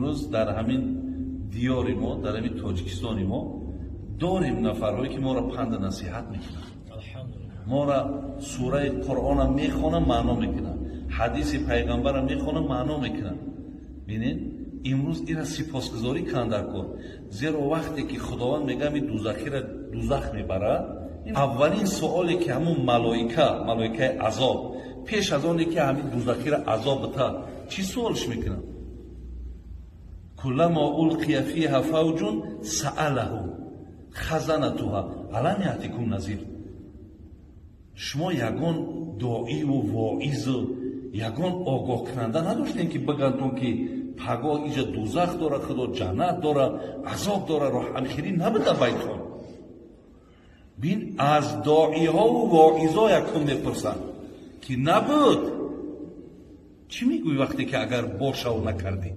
Имрӯз дар ҳамин диёри мо, дар ҳамин Тоҷикистони мо дорем нафарҳое, ки моро панду насиҳат мекунанд, моро сураи Қуръона мехонам, маъно мекунанд, ҳадиси пайғамбара мехонам, маъно мекунанд. Бинед, имрӯз ира сипосгузорӣ кунанд дар кор, зеро вақте ки Худованд мега, ами дузахира дузах мебарад, аввалин суоле ки ҳамун малоика, малоикаи азоб, пеш аз оне ки ҳамин дузахира азоб бита, чӣ суолш мекунад? كلما ألقي فيها فوج سألهم خزنتها ألم يأتكم نذير. Шумо ягон доиву воизу ягон огоҳкунанда надоштем, ки бигантон, ки пагоҳ иҷа дузах дора, Худо ҷаннат дора, азоб дора? Роҳамхирӣ набуда байтон. Бин, аз доиҳову воизо якум мепурсанд, ки набуд. Чӣ мегӯӣ, вақте ки агар бошаву накардӣ?